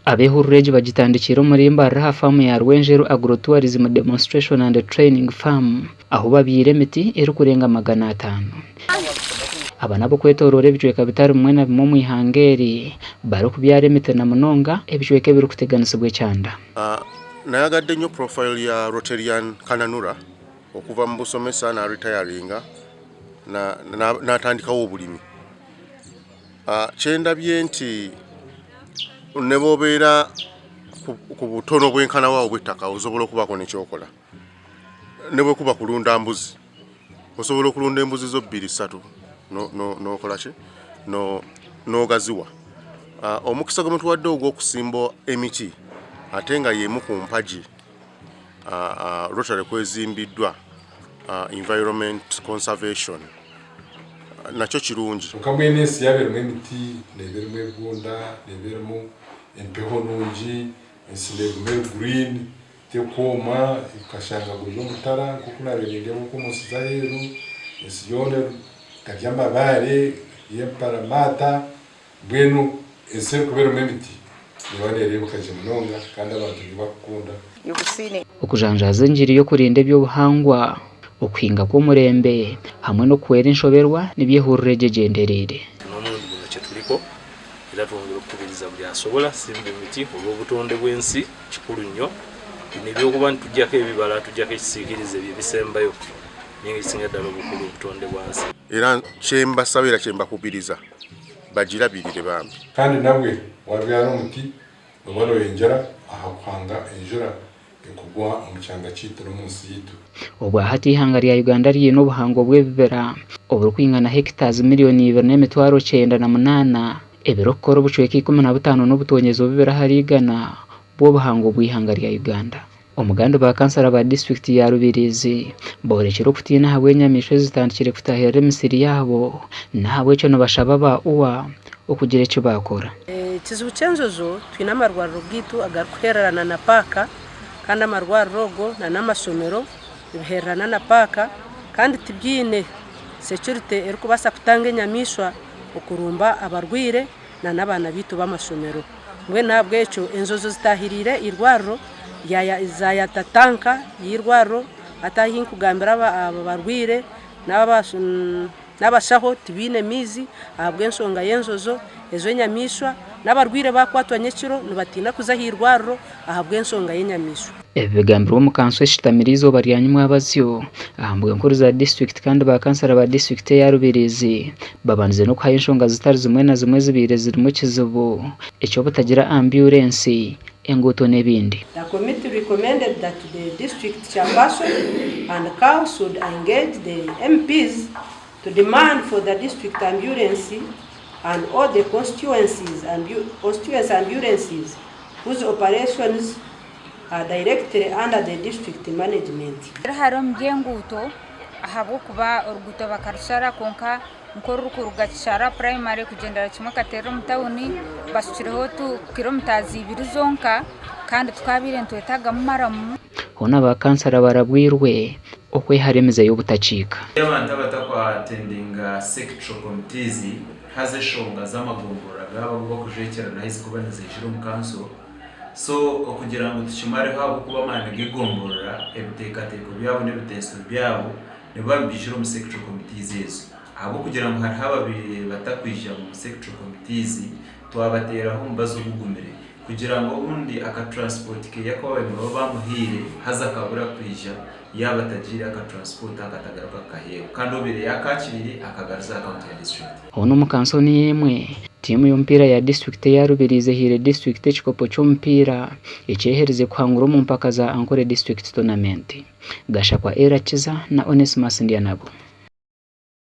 Ab'ehururu egi bagitandikiire omuri Mbarara aha faamu ya Rwenjeru Agro-Tourism Demonstration and Training Farm ahu babyaire emiti erikurenga 500. Aba n'ab'okwetooroora ebicweka bitari bimwe na bimwe omu ihanga eri barikubyara emiti na munonga ebicweka ebirikuteganisibwa ekyanda. Nayagadde nnyo profile ya Rotarian Kananura okuva mu busomesa na retiringa natandikawo obulimi. Kyendabye nti ne bw'obeera ku butono bwenkana wa obw'ettaka osobola okubaako ne ky'okola. Ne bwe kuba kulunda mbuzi, osobola okulunda embuzi zo bbiri ssatu n'okola ki? N'ogaziwa. Omukisa gwe mutuwadde ogw'okusimba emiti ate nga y'emu ku mpagi Rotary kw'ezimbiddwa, environment conservation. Nakyo kirungi. Kwonka mbwenu ensi yaaba erimu emiti, neeba erimu ebibunda, neeba erimu empeho nungi, ensi neeguma eri green, terikwoma, okashanga guri omutara nk'oku naabaire nindeeba okwo omu nsi z'aheeru, ensi yoona etari amabaare, eri emparamaata, mbwenu ensi erikuba erimu emiti neeba neereebeka gye munonga kandi abantu nibakukunda. Okujanjaaza engiri y'okurinda eby'obuhangwa, okuhinga kw'omurembe hamwe n'okuhwera enshoberwa nibyo ehururu egi egyendereire. N'omurundi guno kye turiko era twongera okukubiriza buri asobola simba emiti olw'obutonde bw'ensi kikuru nnyo. Bino eby'okuba nitugyako ebibala tugyako ekisiikirize bye bisembayo naye nga ekisingira ddala obukulu butonde bwa nsi. Era kyembasaba era kyembakubiriza bagirabirire bambi. Kandi nabwe wabyara omuti Nooba nooyongyera aha kuhanga enjura ekugwa omu kyanga kyaitu n'omu nsi yaitu. Obwa hati eihanga rya Uganda ryine obuhango bw'ebibira oburikwingana hectares 2,908,000 ebirikukora obucweka 15 n'obutonyezi bubiri ahari igana bw'obuhango bw'eihanga rya Uganda. Omugandi ba kansara ba disiturikiti ya Rubirizi boorekire okutiina ahabw'enyamaishwa ezitandikire kutaahirira emisiri yaabo n'ahabw'ekyo nibashaba aba UWA okugira eki baakora. Ekizibu ky'enjojo, twine amarwariro gaitu agarikuhererana na paaka kandi amarwariro ogo n'amashomero nibihererana na paaka kandi tibyine security erikubaasa kutanga enyamaishwa okurumba abarwaire n'abaana baitu b'amashomero. Mbwenu ahabw'ekyo enjojo zitaahiriire eirwariro zaayata tanka y'eirwariro hati ahu nkugambira aba barwaire n'abashaho tibaine maizi ahabw'enshonga y'enjojo ezo enyamaishwa n'abarwaire baakwatwa nyekiro nibatiina kuza aha irwariro ahabw'enshonga y'enyamaishwa. Ebi bigambirwe omu kanso eshutamire eizooba rya nyimwabazyo aha mbuga nkuru za disiturikiti kandi ba kansara ba disiturikiti eya Rubirizi babandize n'okuhayo enshonga zitari zimwe na zimwe ezibaire zirimu ekizibu eky'obutagira ambyurensi, enguuto n'ebindi. The committee recommended that the district chairperson and CAO should engage the MPs to demand for the district ambulance and all the constituencies constituency ambulances whose operations are directly under the district management. Hare omu by'enguuto ahabw'okuba oruguuto bakarushara kwonka nk'orurikuruga Kishara Primary kugyendera kimwe Katerere omu tawuni bashukireho kiromitazi ibiri zonka kandi tukabaire nitwetagamu maramu. Hoona ba kansara barabwirwe okwehara emize y'obutakiika. Abantu abatakwatendinga sectoral committees haza eshonga z'amagomborora gaabo agu bakujwekyerana ahu zikuba niziijira omu kanso so okugira ngu tukimareho ahabw'okuba amaani g'egomborora ebiteekateeko byabo n'ebiteeso byabo nibiba nibiijira omu sectoral committees ezo. Ahabw'okugira ngu hariho ababaire batakwija mu sectoral committees twabateeraho omubazi ogugumire kugira ngu obundi aka transport keye aku babaire nibaba bamuhaire haza akabura kwija yaaba atagiire aka transport ako atagaruka kukaheebwa kandi obaire yaakaakireire akagaruza aha account ya district. Hoona omu kanso niyo emwe, tiimu y'omupiira ya disiturikiti eya Rubirizi ehaire disiturikiti ekikopo ky'omupiira ekyeherize kuhangura omu mpaka za Ankole District Tournament. Gashakwa Erakiza na Onesmus Ndyanabo.